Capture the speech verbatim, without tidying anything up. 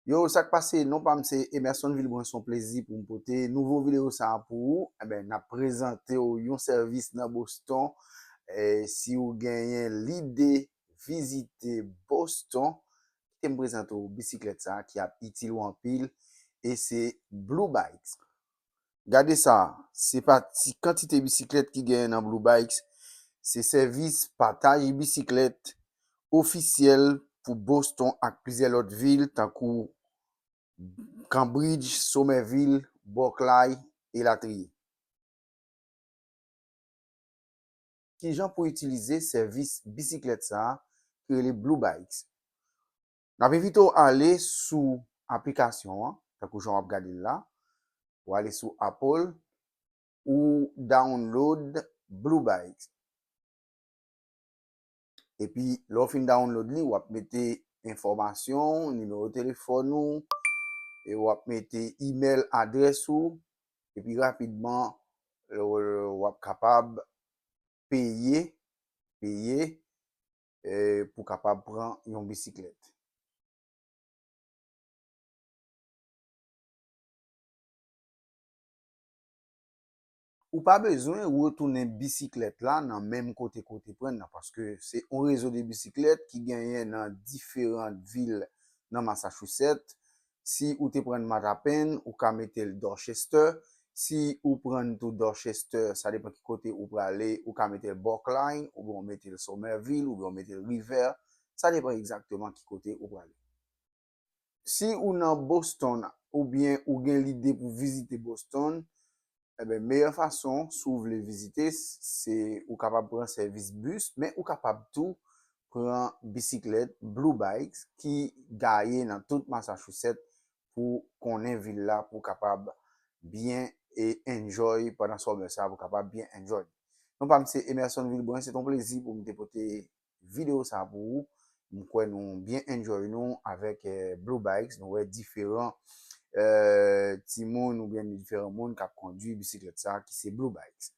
Yo, sa k pase? Non pa m se Emerson Vilbrun, se yon plezi pou m pote nouvo videyo sa a pou ou. Enben, n ap prezante w yon sèvis nan Boston. E si w genyen lide vizite Boston, kite m prezante w bisiklèt sa a ki ap itil ou anpil, e se Blue Bikes. Gade sa, se pa ti kantite bisiklèt ki genyen nan Blue Bikes, se sèvis pataj bisiklèt ofisyèl pou Boston ak plizyè lòt vil tankou Cambridge, Somerville, Berkeley, elatriye. Kijan pou itilize sèvis bisiklèt sa a ki rele Blue Bikes? N ap envite w ale sou aplikasyon an, tankou jan w ap gade l la. Ou ale sou Apple, ou download Blue Bikes. Epi, lè w fin download li, w ap mete enfòmasyon w, nimewo telefòn ou, e w ap mete email adrès ou, epi rapidman, w ap kapab peye, peye, e, pou kapab pran yon bisiklèt. Ou pa bezwen retounen bisiklèt la nan menm kote ke w te pran l nan, paske se yon rezo de bisiklèt ki genyen nan diferan vil nan Massachusetts. Si ou te pran Mattapan, ou ka mete l Dorchester. Si ou pran tou Dorchester, sa depann ki kote ou prale, ou ka mete l Brookline, oubyen ou mete l Somerville, oubyen ou mete l Revere. Sa depann egzakteman ki kote ou prale. Si ou nan Boston oubyen ou gen lide pou vizite Boston, enben, meyè fason, si w vle vizite, se ou kapab pran sèvis bis, men ou kapab tou pran bisiklèt Blue Bikes ki gaye nan tout Massachusetts pou konnen vil la, pou kapab byen e enjoy pandan summer sa, pou kapab byen enjoy. Non pa m se Emerson Vilbrun, se t yon plezi pou m te pote videyo sa pou ou. M kwè nou byen enjoy nou avèk, eh, Blue Bikes. Nou wè diferan, eh, timoun oubyen diferan moun k ap kondui bisiklèt sa ki se Blue Bikes.